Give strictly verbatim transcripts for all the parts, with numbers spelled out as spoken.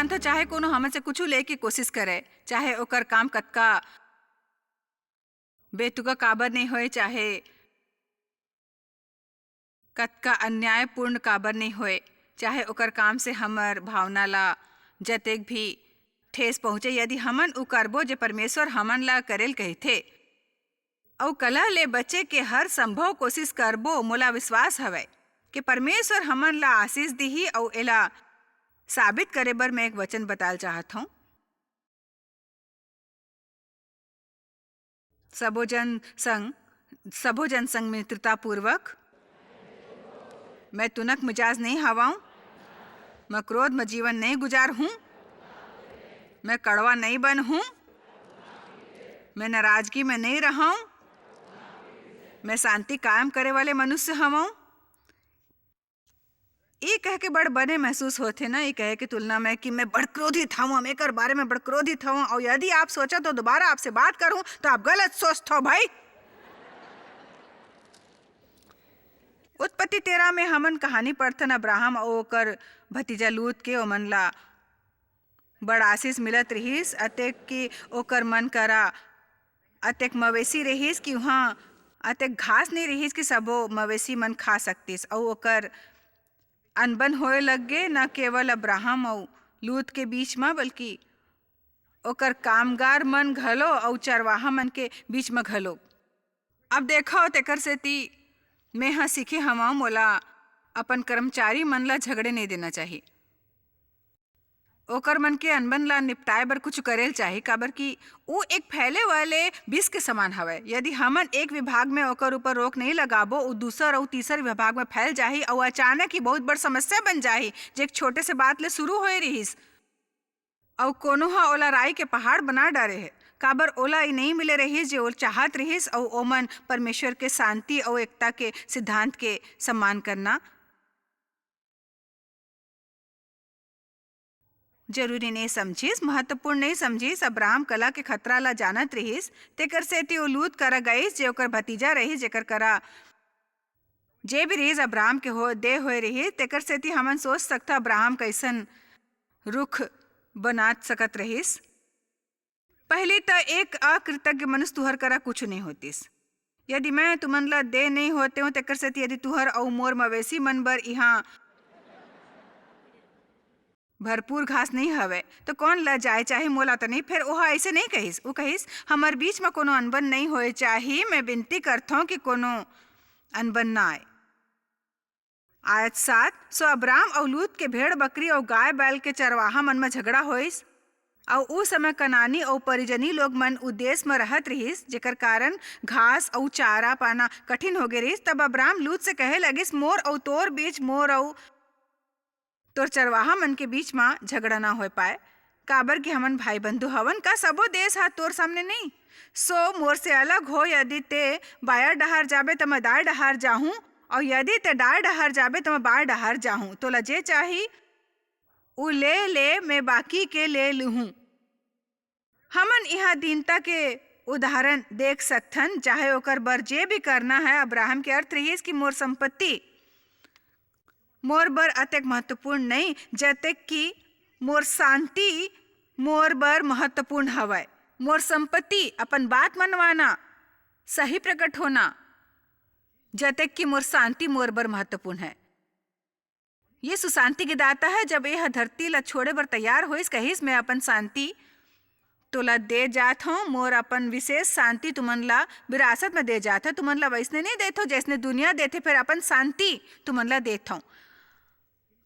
तो चाहे कोनो हमन से कुछु लेके कोशिश करे, चाहे ओकर काम कतका बेतुका काबर नहीं होए, चाहे कतका अन्यायपूर्ण काबर नहीं होए, चाहे ओकर काम से हमर भावना ला जतेक भी ठेस पहुँचे, यदि हमन उ करबो जे परमेश्वर हमन ला करेल कहिथे, अउ कलह ले बचे के हर संभव कोशिश करबो, मोला विश्वास हवय कि परमेश्वर हमन ला आशीष दिही। अउ एला साबित करे बर मैं एक वचन बताल चाहत हूँ। सबो जन संग, सबो जन संग मित्रतापूर्वक, मैं तुनक मिजाज नहीं हवाऊं, मैं क्रोध में जीवन नहीं गुजार हूं, मैं कड़वा नहीं बन हूं, मैं नाराजगी में नहीं रहूं, मैं शांति कायम करे वाले मनुष्य हवाऊं। ई कह के बड़ बने महसूस होथे ना, ई कहे के तुलना में कि मैं बड़ क्रोधित हूँ, हम एकर बारे में बड़ क्रोधित हूँ। और यदि आप सोचा तो दोबारा आपसे बात करूँ, तो आप गलत सोचत हो भाई। उत्पत्ति तेरह में हमन कहानी पढ़थन अब्राहम अउ ओकर भतीजा लूत के। ओमन ला बड़ आशीष मिलत रिहिस, अतेक कि ओकर मन करा अतेक मवेशी रिहिस कि उहाँ अतेक घास नहीं रिहिस कि सबो मवेशी मन खा सकतिस। अउ ओकर अनबन होए लग गे, न केवल अब्राहम अउ लूत के बीच म, बल्कि ओकर कामगार मन घलो अउ चरवाहा मन के बीच म घलो। अब देखो, तेकर सेती मेंह सीखे हवं, मोला अपन कर्मचारी मन ला झगड़े नहीं देना चाही। ओकर मन के अनबन ला निपटाए बर कुछ करेल चाही, काबर कि ऊ एक फैले वाले विष के समान हवय। यदि हमन एक विभाग में ओकर ऊपर रोक नहीं लगाबो, ऊ दूसर अउ तीसर विभाग में फैल जाही अउ अचानक ही बहुत बड़ समस्या बन जाही, जे एक छोटे से बात ले शुरू होए रिहिस। अउ कोनो ह ओला राई के पहाड़ बना डारे हे, काबर ओला ई नहीं मिले रिहिस, जे ओ चाहत रिहिस, अउ ओमन परमेश्वर के शांति अउ एकता के सिद्धांत के सम्मान करना जरूरी नहीं समझिस, महत्वपूर्ण नहीं समझिस। अब्राहम कलह के खतरा ला जानत रिहिस, तेकर सेती ओ लूत करा गईस, जे ओकर भतीजा रहिस, जेकर करा जे भी रिहिस अब्राहम के हो, दे होए रिहिस। तेकर सेती हमन सोच सकथन, अब्राहम कइसन रुख बनात सकत रहिस। पहली त एक अकृतज्ञ मनुष्य तुहर करा कुछ नहीं होतिस। यदि मैं तुमन ला दे नहीं होते हूँ, तेकर सेती यदि तुहर अउ मोर मवेशी मन बर इहाँ भरपूर घास नहीं हवय, तो कौन ला जाए चाही, मोला तो नहीं। फिर ओहा ऐसे नहीं कहिस, वो कहिस, "हमर बीच में कोनो अनबन नहीं होए चाही, मैं विनती करथौं कि कोनो अनबन ना आए।" आयत सात, सो अब्राम अउ लूत के भेड़ बकरी अउ गाय बैल के चरवाहा मन म झगड़ा होइस, अउ उ समय कनानी अउ परिजनी लोग मन उ देश म रहत रिहिस, जेकर कारण घास अउ चारा पाना कठिन हो गे रिहिस। तब अब्राम लूत से कहे लगिस, "मोर अउ तोर बीच, मोर अउ तोर चरवाहा मन के बीच म झगड़ा ना होए पाए, काबर कि हमन भाई बंधु हवन का? सबो देश हा तोर सामने नहीं? सो मोर से अलग हो, यदि ते बाया डहार जाबे, त मैं दाय डहार जाहूं, अउ यदि ते दाय डहार जाबे, त मैं बाय डहार जाहूं। तोला जे चाही, उ ले ले, मैं बाकी के ले लूहूं।" हमन इहाँ दीनता के उदाहरण देख सकथन, चाहे ओकर बर जे भी करना है। अब्राहम के अर्थ रहिस कि मोर संपत्ति मोर बर अतेक महत्वपूर्ण नहीं, जतेक कि मोर शांति मोर बर महत्वपूर्ण हवय। मोर संपत्ति, अपन बात मनवाना, सही प्रकट होना, जतेक कि मोर शांति मोर बर महत्वपूर्ण है। यीशु शांति के दाता है। जब यह धरती ला छोड़े बर तैयार होइस, कहिस, "मैं अपन शांति तोला दे जात हूँ, मोर अपन विशेष शांति तुमन ला विरासत में दे जात हूँ।" तुमन ला वैसने नहीं देथो जैसने दुनिया देथे, फिर अपन शांति तुमन ला देत हूँ।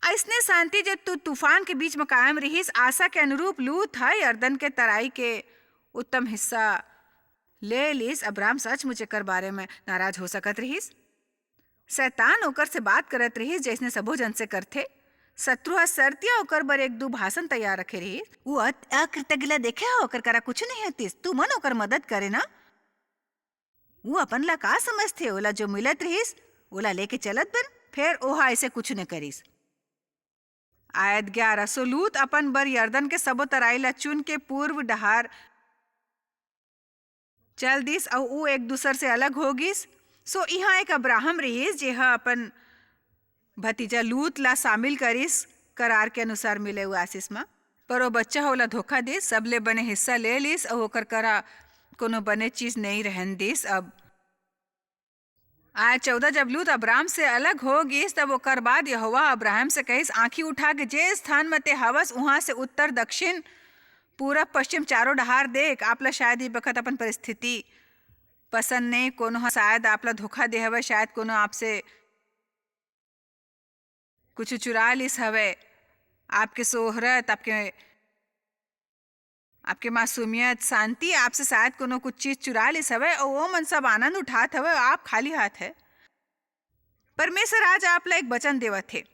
ऐसने शांति जे तू तूफान के बीच में कायम रिहिस, आशा के अनुरूप लूत ह यरदन के तराई के उत्तम हिस्सा ले लिस। अब्राहम सचमुच एकर बारे में नाराज हो सकत रिहिस। शैतान ओकर से बात करत रिहिस, जइसने सबो जन से करथे। शत्रु ह शर्तिया ओकर बर एक दू भाषण तैयार रखे रिहिस। "वो अत-, अकृतज्ञ ला देखे हो, ओकर करा कुछ नहीं हतिस, तू मन ओकर मदद करे ना।" वो अपन ला का समझथे, ओला जो मिलत रिहिस, ओला लेके चलत बन, फेर ओहा ऐसे कुछ न करिस। आयत ग्यारह, सो लूत अपन बर यरदन के सबो तराई ला चुन के पूर्व डहार चल दिस, अउ ऊ एक दूसर से अलग हो गिस। सो इहाँ एक अब्राहम रिहिस, जेह अपन भतीजा लूत ला शामिल करिस, करार के अनुसार मिले हुए आशीष म। पर वो बच्चा ह ओला धोखा दिस, सबले बने हिस्सा ले लिस, अउ ओकर करा कोनो बने चीज नइ रहन दिस। अब आय चौदह, जब लूत अब्राम से अलग हो गिस, तब ओकर बाद यहोवा अब्राहम से कहिस, "आंखी उठा के जे स्थान म ते हवस, उहां से उत्तर, दक्षिण, पूरब, पश्चिम चारों डहार देख।" आप ला शायद ये बखत अपन परिस्थिति पसंद नहीं, कोनो ह शायद आप ला धोखा दे हवय, शायद कोनो आपसे कुछ चुरा लिस हवय, आपके शोहरत, आपके, आपके मासूमियत, शांति, आपसे शायद कोनो कुछ चीज चुरा लिस हवय, अउ वो मन सब आनंद उठात हवय, आप खाली हाथ है। परमेश्वर आज आप ला एक वचन देवत हे,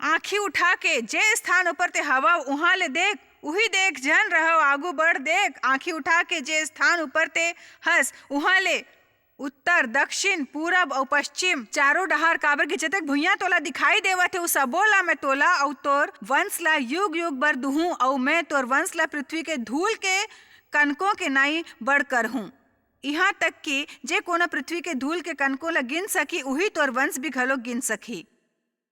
"आंखी उठा के जे स्थान ऊपर ते हवव, उहां ले देख, उही देख, झन रहव, आगू बढ़, देख, आंखी उठा के जे स्थान ऊपर ते हस, उहां ले उत्तर, दक्षिण, पूरब अउ पश्चिम चारों डहार, काबर कि जतेक भुइयां तोला दिखाई देवत हे, उ सबो ला मैं तोला अउ तोर वंश ला युग युग बर दुहूं, अउ मैं तोर वंश ला पृथ्वी के धूल के कनकों के नाई बड़ करहूं। इहां तक कि जे कोनो पृथ्वी के धूल के कनकों ला गिन सकी, उही तोर वंश भी घलो गिन सकी।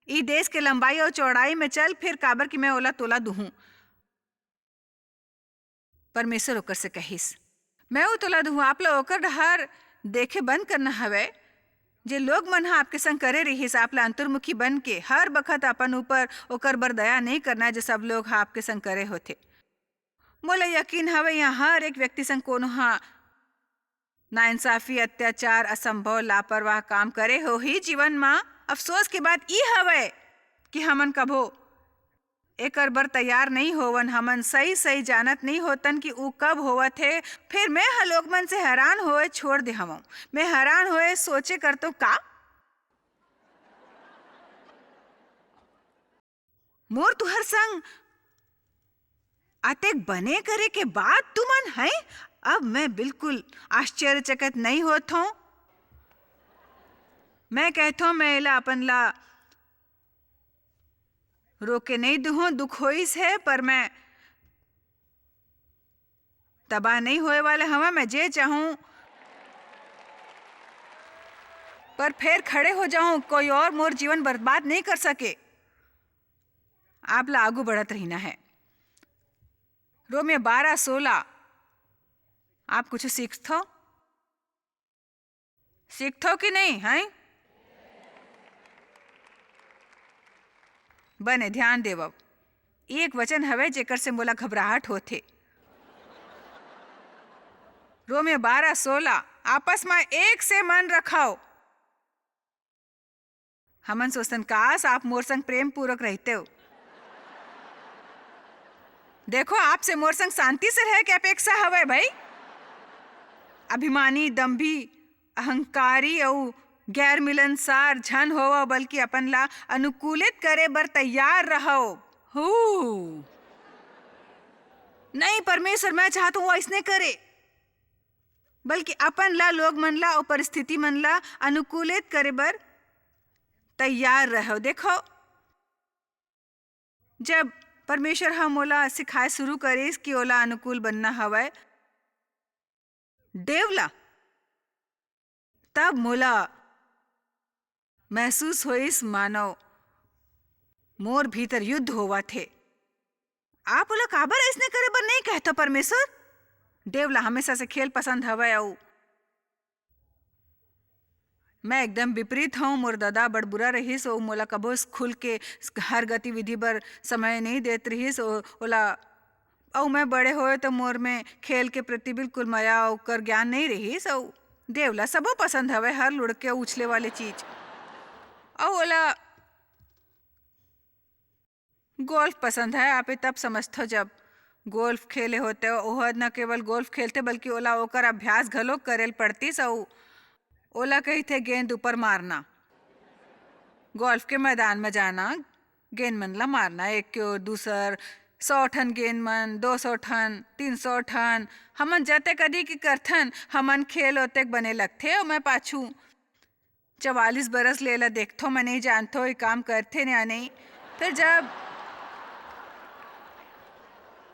ई देश के लंबाई अउ चौड़ाई में चल फिर, काबर कि मैं ओला तोला दुहूं।" परमेश्वर ओकर से कहिस, "मैं वो तोला दुहूं।" आप ला ओकर डहार देखे बंद करना हवय, जे लोग मन ह आपके संग करे रिहिस। आप ला अंतर्मुखी बन के हर बखत अपन ऊपर ओकर बर दया नहीं करना, जे सब लोग ह आपके संग करे होथे। मोला यकीन हवय, यहाँ हर एक व्यक्ति संग कोनो ह नाइंसाफी, अत्याचार, असंभव, लापरवाह काम करे होही जीवन म। अफसोस के बात ई हवय कि हमन कभो एकर बर तैयार नइ होवन। हमन सही-सही जानत नइ होतन कि ऊ कब होवत हे। फेर मैं ह लोग मन से हैरान होए छोड़ दे हवंव। मैं हैरान होए सोचे करतों, "का? मोर तुहर संग अतेक बने करे के बाद तुमन हैं?" अब मैं बिल्कुल आश्चर्यचकित नइ होत हों। मैं कहथों, मैं एला अपन ला रोके नइ दुहूं, दुख होइस हे, पर मैं तबाह नइ होए वाले हवं, मैं जे चाहूं, पर फेर खड़े हो जाऊं, कोई और मोर जीवन बर्बाद नइ कर सके। आप ला आगू बढ़त रहिना हे। रोमियो बारह सोलह, आप कुछ सीखथो? सीखथो कि नहीं, हैं? बने, ध्यान देवव। एक वचन हवे, जेकर से मोला घबराहट होथे। रोमियो बारह सोलह, "आपस म एक से मन रखव।" हमन सोचथन, "काश, आप मोर संग प्रेम पूर्वक रहितेव।" देखो, आपसे मोर संग शांति से रहे के अपेक्षा हवय, भाई। अभिमानी, दंभी, अहंकारी अउ गैर मिलनसार झन होवव, बल्कि अपन ला अनुकूलित करे बर तैयार रहव। हू। नहीं, परमेश्वर, मैं चाहत हूं, वो अइसने करे, बल्कि अपन ला, लोग मन ला अउ परिस्थिति मन ला अनुकूलित करे बर तैयार रहव। देखो, जब परमेश्वर ह मोला सिखाए शुरू करिस कि ओला अनुकूल बनना हवय, देव ला, तब मोला महसूस होइस, मानो मोर भीतर युद्ध होवत हे। आप ओला काबर अइसने करे बर नइ कहथव, परमेश्वर? देव ला हमेशा से खेल पसंद हवय, अउ मैं एकदम विपरीत हूँ। मोर ददा बड़ बुरा रहिस, अउ मोला कभो खुल के हर गतिविधि बर समय नइ देत रहिस। ओ-, ओला, अउ मैं बड़े होए त मोर में खेल के प्रति बिल्कुल मया अउ ओकर ज्ञान नइ रहिस। अउ देव ला सबो पसंद हवय, हर लुढ़के उछले वाले चीज। अउ ओला गोल्फ पसंद है। आप ये तब समझथो, जब गोल्फ खेले होते, ओह न केवल गोल्फ खेलते, बल्कि ओला ओकर अभ्यास घलो करेल पड़तीस। अउ ओला कहिथे गेंद ऊपर मारना, गोल्फ के मैदान में जाना, गेंद मन ला मारना, एक के ओर दूसर, सौ ठन गेंद मन, दो सौ ठन, तीन सौ ठन। हमन जते कदी के करथन, हमन खेल ओतेक बने लगथे। अउ मैं पाछू चवालीस बरस ले एला देखथो, मैं नहीं जानथो ये काम करथे ने या नहीं। फिर जब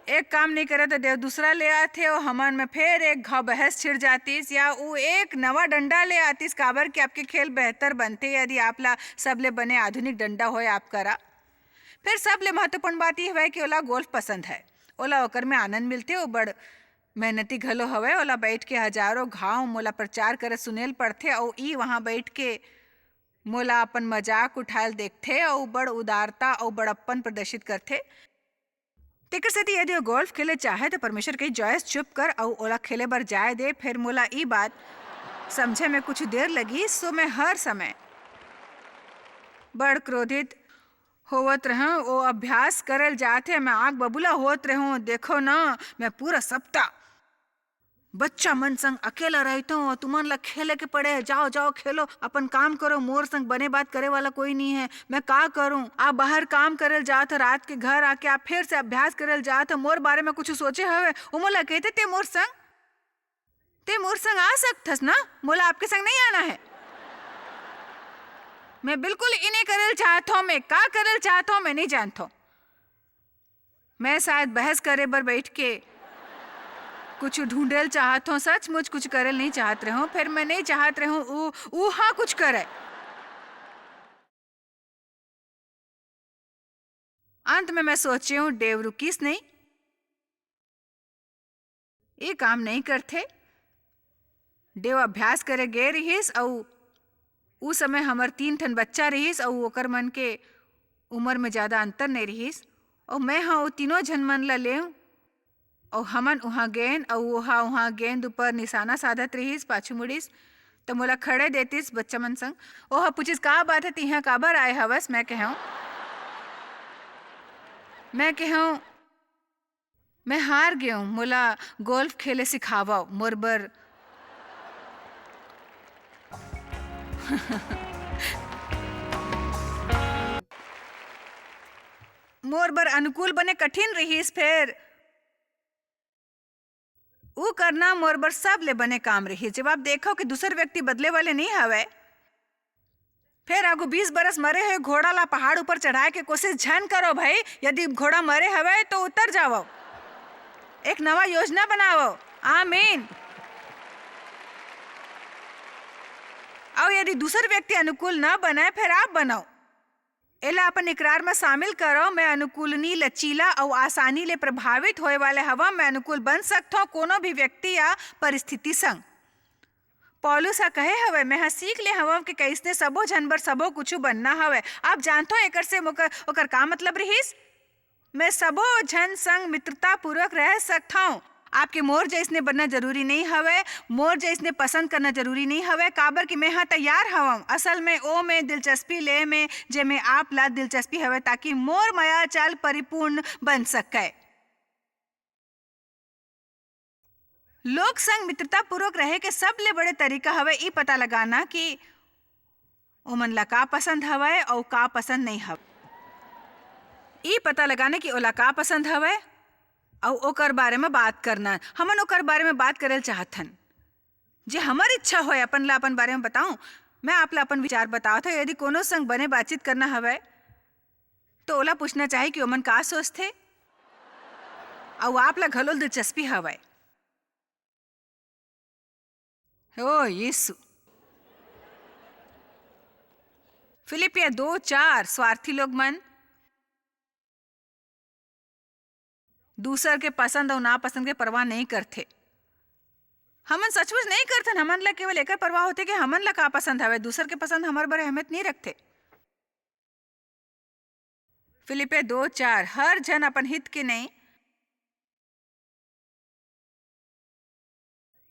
एक काम नहीं करे तो देव दूसरा ले आथे, अउ हमन में फिर एक घाव बहस छिड़ जातीस, या उ एक नवा डंडा ले आतीस, काबर कि आपके खेल बेहतर बनथे यदि आप ला सबले बने आधुनिक डंडा होय आप करा। फेर सबले महत्वपूर्ण बात ये हवय कि ओला गोल्फ पसंद है। ओला ओकर में आनंद मिलथे। वो बड़ मेहनती घलो हवय। ओला बैठ के हजारों घाव मोला प्रचार करे सुनेल पड़थे, अउ ई वहां बैठ के मोला अपन मजाक उठायल देखथे अउ बड़ उदारता अउ बड़प्पन प्रदर्शित करथे। तेकर सेती यदि वो गोल्फ खेले चाहे, तो परमेश्वर कही, "जॉयस, चुप कर अउ ओला खेले बर जाए दे।" फेर मोला ई बात समझे में कुछ देर लगी, सो मैं हर समय बड़ क्रोधित होवत रहूं। वो अभ्यास करल जाथे, मैं आग बबूला होत रहूं। देखो ना, मैं पूरा सप्ताह बच्चा मन संग अकेला रहिथों, तुमन ला खेले के पड़े, जाओ, जाओ, खेलो, अपन काम करो, मोर संग बने बात करे वाला कोई नहीं है, मैं का करूं? आप बाहर काम करल जात हो, रात के घर आके आप फिर से अभ्यास करल जात हो, मोर बारे में कुछ सोचे हवे?" वो मोला कहते, "ते मोर संग, ते मोर संग आ सकथस ना, मोला आपके संग नहीं आना है।" मैं बिल्कुल ई नहीं करल चाहत हूं, मैं का करल चाहत हूं, मैं नहीं जानत हूं। मैं शायद बहस करे बर बैठ के कुछ ढूंढल चाहत हूं, सचमुच कुछ करल नहीं चाहत रहूं, फिर मैं नहीं चाहत रहूं, ऊ, ऊ हाँ कुछ करे। अंत में मैं सोचे हूं, डेव रुकिस नहीं, ये काम नहीं करथे। डेव अभ्यास करे गे रिहिस, अउ उ समय हमर तीन ठन बच्चा रिहिस, अउ ओकर मन के उमर में ज्यादा अंतर नहीं रिहिस। अउ मैं ह ओ तीनों झन मन ला लेव, अउ हमन उहाँ गेन, अउ ओहा उहाँ गेंद ऊपर निशाना साधत रिहिस, पाछू मुड़िस, त मोला खड़े देतिस बच्चा मन संग। ओहा पूछिस, "का बात है, तिहाँ काबर आए हवस?" मैं कहेंव, मैं कहेंव, "मैं हार गेंव, मोला गोल्फ खेले सिखावव, मोर बर।" मोर बर अनुकूल बने कठिन रिहिस, फेर ऊ करना मोर बर सबले बने काम रिहिस। जब आप देखव कि दूसर व्यक्ति बदले वाले नहीं हवय, फेर आगू बीस बरस मरे हुए घोड़ा ला पहाड़ ऊपर चढ़ाए के कोशिश झन करो भाई। यदि घोड़ा मरे हवय तो उतर जावव, एक नवा योजना बनावव। आमीन। अउ यदि दूसर व्यक्ति अनुकूल न बनय, फेर आप बनव। एला अपन इकरार म शामिल करो, "मैं अनुकूलनी, लचीला अउ आसानी ले प्रभावित होए वाले हवं। मैं अनुकूल बन सकथों कोनो भी व्यक्ति या परिस्थिति संग।" पौलुस ह कहे हवय, "मैं ह सीख ले हवं कि कइसने सबो झन बर सबो कुछु बनना हवय।" आप जानथो एकर से ओकर, ओकर का मतलब रिहिस? मैं सबो झन संग मित्रतापूर्वक रह सकथंव। आपके मोर जइसने बनना जरूरी नहीं हवय, मोर जइसने पसंद करना जरूरी नहीं हवय, काबर कि मैं ह तैयार हवंव। असल में ओ में दिलचस्पी ले में, जेमे आप ला दिलचस्पी हवय, ताकि मोर मया चाल परिपूर्ण बन सकय। लोग संग मित्रतापूर्वक रहे के सबले बड़े तरीका हवय ई पता लगाना कि ओमन ला का पसंद हवय अउ का पसंद नहीं हवय। ई पता लगाना कि ओला का पसंद हवय अउ ओकर बारे म बात करना। हमन ओकर बारे म बात करे ल चाहत हन। जे हमर इच्छा होय, अपन ला अपन बारे म बताऊं। मैं आप ला अपन विचार बतावत हंव। यदि कोनो संग बने बातचीत करना हवय, तो ओला पूछना चाही कि ओमन का सोचथे, अउ आप ला घलो दिलचस्पी हवय। ओ यीशु। फिलिपिया दो चार, स्वार्थी लोग मन दूसर के पसंद अउ नापसंद के परवाह नहीं करथे। हमन सचमुच नहीं करथन। हमन ला केवल एकर परवाह होथे कि हमन ला का पसंद हवय, दूसर के पसंद हमर बर अहमियत नहीं रखथे। फिलिपिया दो चार, हर झन अपन हित के नहीं,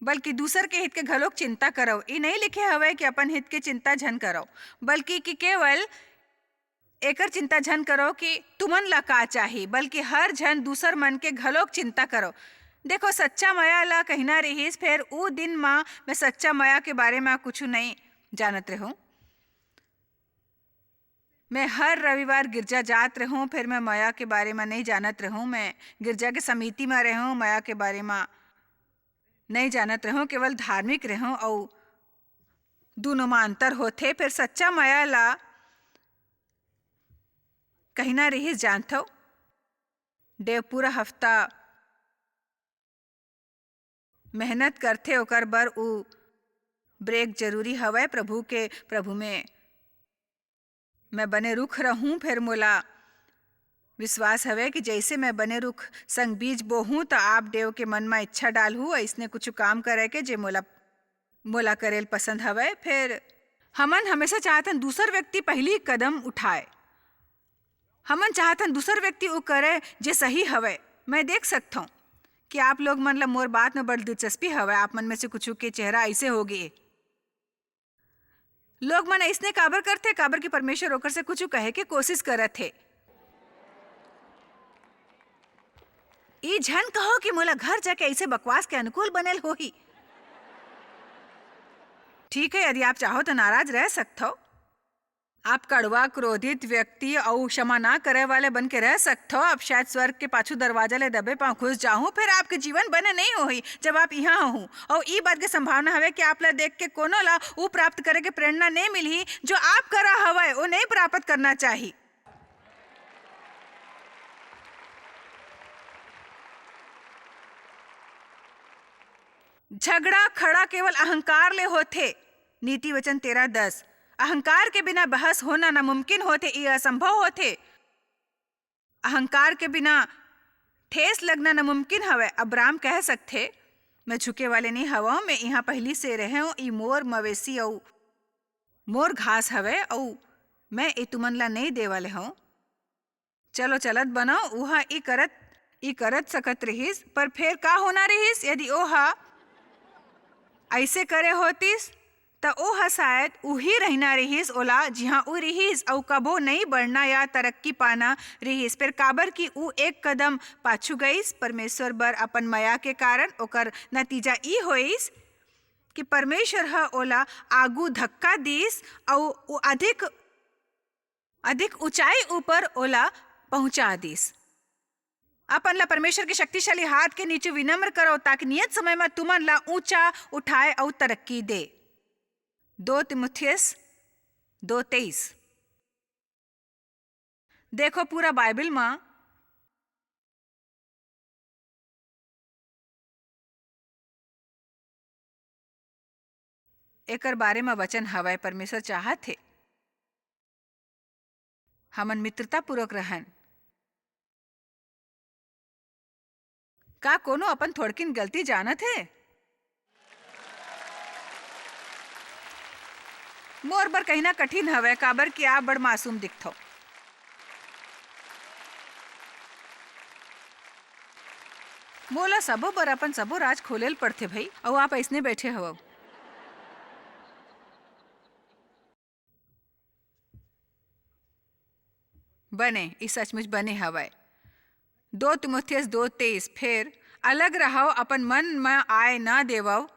बल्कि दूसर के हित के घलोक चिंता करव। ई नहीं लिखे हवय कि अपन हित के चिंता झन करव, बल्कि कि केवल एकर चिंता झन करव कि तुमन ला का चाही, बल्कि हर झन दूसर मन के घलोक चिंता करव। देखो, सच्चा मया ला कहिना रिहिस, फेर ऊ दिन म मैं सच्चा मया के बारे म कुछु नहीं जानत रहूं। मैं हर रविवार गिरजा जात रहूं, फेर मैं मया के बारे म नहीं जानत रहूं। मैं गिरजा के समिति म रहूं, मया के बारे म नहीं जानत रहूं, केवल धार्मिक रहूं, अउ दूनों म अंतर होथे। फेर सच्चा मया ला कहिना रिहिस जानथव, डेव पूरा हफ्ता मेहनत करथे, ओकर बर ऊ ब्रेक जरूरी हवय। प्रभु के, प्रभु में मैं बने रुख रहूं, फेर मोला विश्वास हवय कि जइसे मैं बने रुख संग बीज बोहूं, त आप डेव के मन म इच्छा डालहू, अइसने कुछु काम करय के जे मोला, मोला करेल पसंद हवय। फेर हमन हमेशा चाहथन दूसर व्यक्ति पहिली कदम उठाय। हमन चाहथन दूसर व्यक्ति वो करय जे सही हवय। मैं देख सकथंव कि आप लोग मन ल मोर बात म बड़ दिलचस्पी हवय। आप मन में से कुछु के चेहरा अइसे होगे। लोग मन अइसने काबर करथे? काबर कि परमेश्वर ओकर से कुछु कहे के कोशिश करत हे। ई झन कहो कि मोला घर जाके अइसे बकवास के अनुकूल बनेल होही। ठीक है, यदि आप चाहो तो नाराज रह सकथो। आप कड़वा, क्रोधित व्यक्ति अउ क्षमा ना करे वाले बन के रह सकथो। आप शायद स्वर्ग के पाछू दरवाजा ले दबे पांव घुस जाहू, फिर आपके जीवन बने नहीं होही। जब आप इहाँ होहू, अउ ई बात के संभावना हवे कि आप ला देख के कोनो ला ऊ प्राप्त करे के प्रेरणा नहीं मिलही, जो आप करा हवय, वो नहीं प्राप्त करना चाही। झगड़ा खड़ा केवल अहंकार ले होथे। नीति वचन तेरह दस। अहंकार के बिना बहस होना नामुमकिन होथे, ये असंभव होथे। अहंकार के बिना ठेस लगना नामुमकिन हवय। अब्राम कह सकथे, "मैं झुके वाले नहीं हवं, मैं इहाँ पहिली से रहे हूँ, ई मोर मवेशी अऊ मोर घास हवय, अऊ मैं ए तुमन ला नहीं दे वाले हूँ।" चलो चलत बनव, उहा ई करत, ई करत सकत रिहिस, पर फेर का होना रिहिस यदि ओहा अइसे करे होतिस? त ओह शायद उही रहिना रिहिस ओला, जिहां ऊ रिहिस, अऊ कभो नई बढ़ना या तरक्की पाना रिहिस। फेर काबर कि ऊ एक कदम पाछू गईस, परमेश्वर बर अपन मया के कारण ओकर नतीजा ई होइस कि परमेश्वर ह ओला आगू धक्का दीस अऊ ऊ अधिक, अधिक ऊंचाई ऊपर ओला पहुंचा दीस। अपन ला परमेश्वर के शक्तिशाली हाथ के नीचे विनम्र करो, ताकि नियत समय म तुमन ला ऊंचा उठाए अऊ तरक्की दे। दो तिमुथियस दो तेईस। देखो, पूरा बाइबल म एकर बारे म वचन हवय, परमेश्वर चाहत हे, हमन मित्रतापूर्वक रहन। का कोनो अपन थोड़किन गलती जानत हे? मोर बर कहिना कठिन हवय, काबर कि आप बड़ मासूम दिखथव। मोला सबो बर अपन सबो राज खोले ल पड़थे भई, अऊ आप अइसने बइठे हवव। बने, ई सचमुच बने हवय। दो तिमोथियस दो तेईस, फेर, "अलग रहव, अपन मन म आय न देवव।"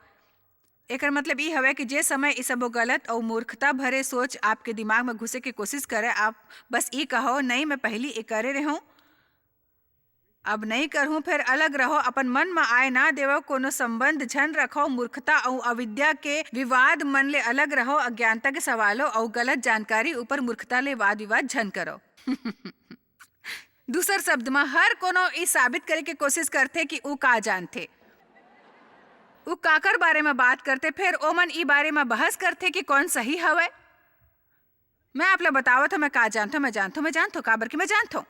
एकर मतलब ई हवय कि जे समय ई सबो गलत अऊ मूर्खता भरे सोच आपके दिमाग म घुसे के कोशिश करे, आप बस ई कहव, "नहीं, मैं पहिली ए करे रेहेंव, अब नहीं करहूं।" फेर, "अलग रहव, अपन मन म आय न देवव, कोनो संबंध झन रखव, मूर्खता अऊ अविद्या के विवाद मन ले अलग रहव, अज्ञानता के सवालों अऊ गलत जानकारी ऊपर मूर्खता ले वाद विवाद झन करव।" दूसर शब्द म, हर कोनो ई साबित करे के कोशिश करथे कि ऊ का जानथे, ऊ काकर बारे म बात करथे, फेर ओमन ई बारे म बहस करथे कि कौन सही हवय। मैं आप ला बतावत हूं, मैं का जानथों, मैं जानथों, मैं जानथों, काबर कि मैं जानथों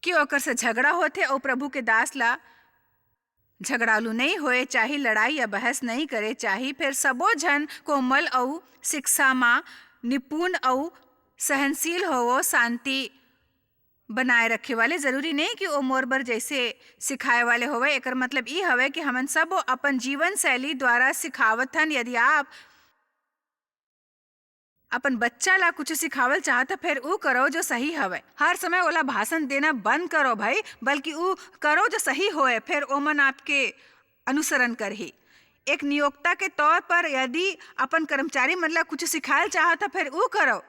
कि ओकर से झगड़ा होथे अऊ प्रभु के दास ला झगड़ालू नइ होए चाही, लड़ाई या बहस नइ करे चाही। फेर सबो झन कोमल अऊ शिक्षा म निपुण अऊ सहनशील होवो, शांति बनाए रखे वाले। जरूरी नइ कि ओ मोर बर जइसे सिखाए वाले होवय। एकर मतलब ई हवय कि हमन सबो अपन जीवन शैली द्वारा सिखावत हन। यदि आप अपन बच्चा ला कुछ सिखावल चाहत ह, फेर ऊ करो जो सही हवय। हर समय ओला भाषण देना बंद करो भाई, बल्कि ऊ करो जो सही होय, फेर ओमन आपके अनुसरण करही। एक नियोक्ता के तौर पर यदि अपन कर्मचारी मन ला कुछ सिखायल चाहत ह, फेर ऊ करो।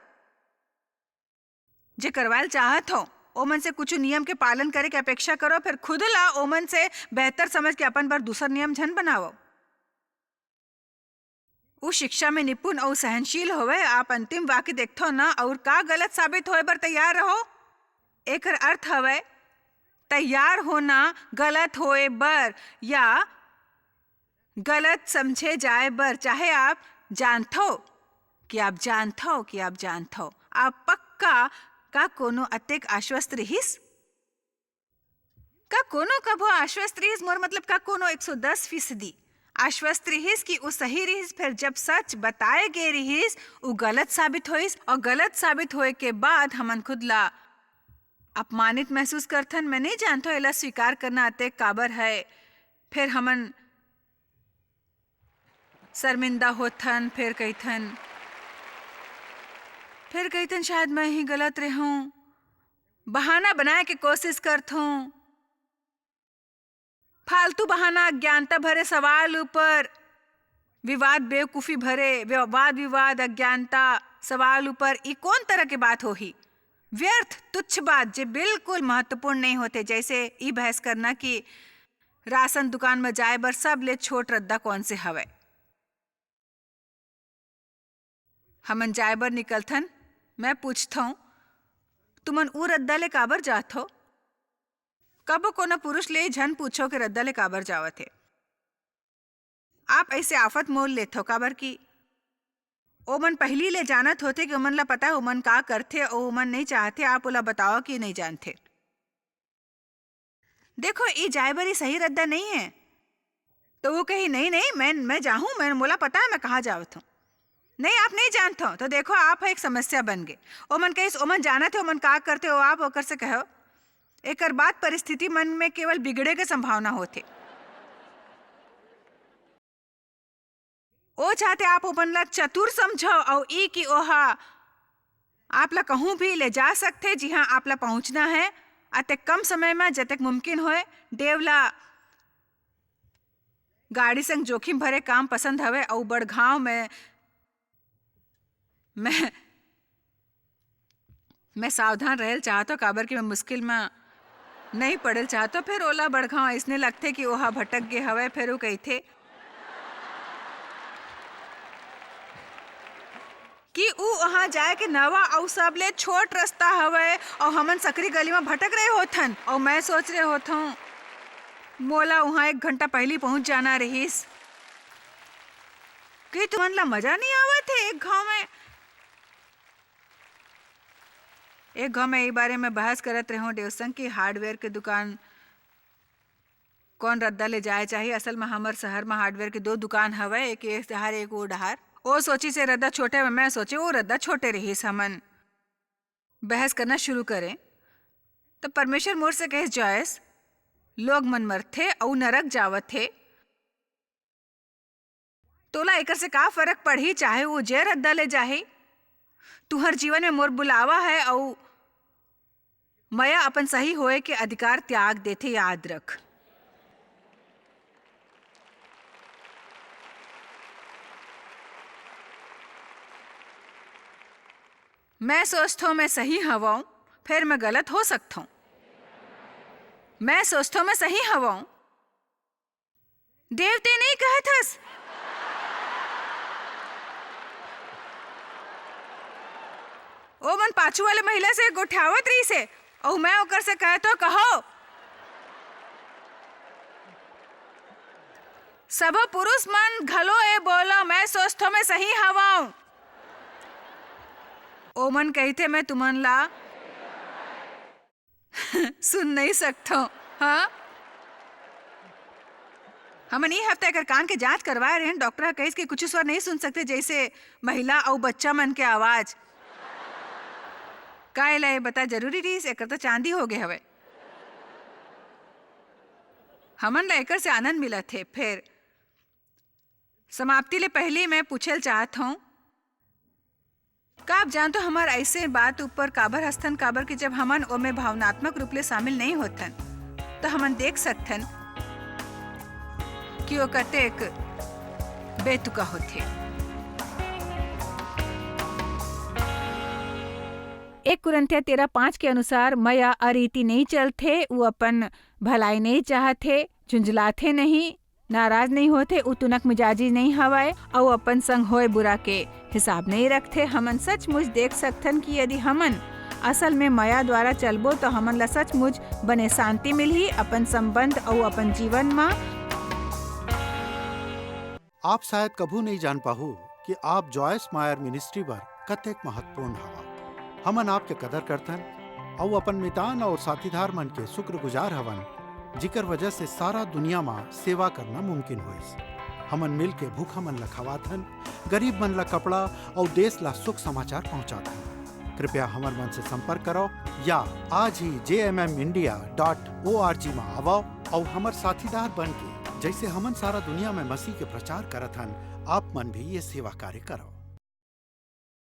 जे करवायल चाहत हो, ओमन से कुछ नियम के पालन करे के अपेक्षा करो, फेर खुद ला ओमन से बेहतर समझ के अपन बर दूसर नियम झन बनावो। ऊ शिक्षा में निपुण अऊ सहनशील होवय। आप अंतिम वाक्य देखथव न, अऊ का गलत साबित होय बर तैयार रहो? एकर अर्थ हवय तैयार होना गलत होय बर या गलत समझे जाय बर, चाहे आप जानथव कि आप जानथव कि आप जानथव, आप पक्का का कोनो अतेक आश्वस्त रिहिस? का कोनो कभो आश्वस्त रिहिस? मोर मतलब, का कोनो एक सौ दस फीसदी आश्वस्त रिहिस कि ऊ सही रिहिस? फेर जब सच बताए गे रिहिस, ऊ गलत साबित होइस, और गलत साबित होए के बाद हमन खुद ला अपमानित महसूस करथन। मैं नहीं जानथो एला स्वीकार करना अतेक काबर है। फेर हमन शर्मिंदा होथन, फेर कहिथन, फेर कहिथन, "शायद मैं ही गलत रहूं।" बहाना बनाए के कोशिश करथों। फालतू बहाना, अज्ञानता भरे सवाल ऊपर विवाद, बेवकूफी भरे व्य-, वाद विवाद, अज्ञानता, सवाल ऊपर, ई कौन तरह के बात होही? व्यर्थ, तुच्छ बात, जे बिल्कुल महत्वपूर्ण नहीं होते, जैसे ई बहस करना कि राशन दुकान में जाए बर सबले छोट रद्दा कौन से हवय। हमन जाए बर निकलथन, मैं पूछथौं, "तुमन ऊ रद्दा ले काबर जाथो?" कबो कोनो पुरुष ले झन पूछो के रद्दा ले काबर जावत हे। आप ऐसे आफत मोल लेथो, काबर कि ओमन पहिली ले जानत होथे कि ओमन ला पता है ओमन का करथे, अउ ओमन नहीं चाहथे आप ओला बताओ कि नहीं जानथे। देखो, ई जाए बर ई सही रद्दा नहीं है। तो वो कही, "नहीं, नहीं, मैं, मैं जाहूं, मैं, मोला पता है मैं कहाँ जावत हूँ।" "नहीं, आप नहीं जानत हो।" तो देखो, आप ह एक समस्या बन गए। ओमन कहिस, "ओमन जानत हे, ओमन का करथे, वो आप ओकर से कहो।" एकर बाद परिस्थिति मन में केवल बिगड़े के संभावना होथे। ओ चाहते आप ओमन ला चतुर समझो, अउ ई कि ओहा आप ला कहूं भी ले जा सकथे, जिहां आप ला पहुंचना है, अतेक कम समय में जतेक मुमकिन होए, देव ला गाड़ी संग जोखिम भरे काम पसंद हवे, अउ बड़गांव में मैं, मैं सावधान रहल चाहत हौं, काबर कि मैं मुश्किल में नहीं पड़ल चाहत हौं। फेर ओला बड़गांव अइसने लगथे कि ओहा भटक गे हवय। फेर वो कहिथे कि ऊ उहाँ जाए के नवा अउ सबले छोट रस्ता हवय, अउ हमन सकरी गली में भटक रहे होथन, अउ मैं सोच रहे होथौं, मोला उहाँ एक घंटा पहिली पहुँच जाना रहिस। कि तुमन ला मजा नहीं आवत हे एक घाव में? एक घाव में ई बारे में बहस करत रहे हों देव संग कि hardware के दुकान कौन रद्दा ले जाए चाही। असल में हमर शहर में hardware के दो दुकान हवय, एक ए डहार, एक ओ डहार। ओ सोचिस ए रद्दा छोटे हवय, मैं सोचे ओ रद्दा छोटे रहिस। हमन बहस करना शुरू करें, त परमेश्वर मोर से कहिस, "जॉयस, लोग मन मरथे अउ नरक जावत हे, तोला एकर से का फरक पड़ही, चाहे वो जे रद्दा ले जाही? तुहर जीवन में मोर बुलावा है, अउ मया अपन सही होए के अधिकार त्याग देथे, याद रख।" मैं सोचथौं मैं सही हवौं, फेर मैं गलत हो सकथौं। मैं सोचथौं मैं सही हवौं। देव, ते नहीं कहत हस? ओ मन पाछू वाले महिला से गोठियावत रहिस हे, अउ मैं ओकर से कहत हौं, कहो, सबो पुरुष मन घलो ए बोलो, मैं सोचथौं मैं सही हवौं। ओमन कहिथे, "मैं तुमन ला सुन नहीं सकथौं।" हाँ? हमन ई हफ्ता एकर कान के जांच करवाए रहेन। डॉक्टर ह कहिस कि कुछ स्वर नहीं सुन सकते, जैसे महिला अउ बच्चा मन के आवाज। का एला ये बता जरूरी रहिस? एकर तो चांदी हो गए हवय। हमन ला एकर से आनंद मिलत हे। फेर समाप्ति ले पहिली मैं पूछे ल चाहत हौं, का आप जानथो हमर ऐसे बात ऊपर काबर हंसथन? काबर कि जब हमन ओमे भावनात्मक रूप ले शामिल नहीं होथन, तो हमन देख सकथन कि वो कतेक बेतुका होथे। एक कुरिन्थिया तेरह पाँच के अनुसार, मया अरीति नहीं चलथे, वो अपन भलाई नहीं चाहथे, झुंझलाथे नहीं, नाराज नहीं होथे, उ तुनक मिजाजी नहीं हवय, अउ अपन संग होए बुरा के हिसाब नहीं रखथे। हमन सचमुच देख सकथन कि यदि हमन असल में मया द्वारा चलबो, तो हमन ला सचमुच बने शांति मिलही अपन संबंध अउ अपन जीवन म। आप शायद कभू नहीं जान पाहू कि आप जॉयस मायर मिनिस्ट्री बर कतेक महत्वपूर्ण हवा। हमन आपके कदर करथन अउ अपन मितान अउ साथीदार मन के शुक्रगुजार हवन, जिकर वजह से सारा दुनिया म सेवा करना मुमकिन होइस। हमन मिल के भूखा मन ला खवाथन, गरीब मन ला कपड़ा अउ देश ला सुख समाचार पहुंचाथन। कृपया हमर मन से संपर्क करो या आज ही जे M M India dot O R G म आवो अउ हमर साथीदार बन के, जैसे हमन सारा दुनिया में मसीह के प्रचार करत हन, आप मन भी ये सेवा कार्य करो।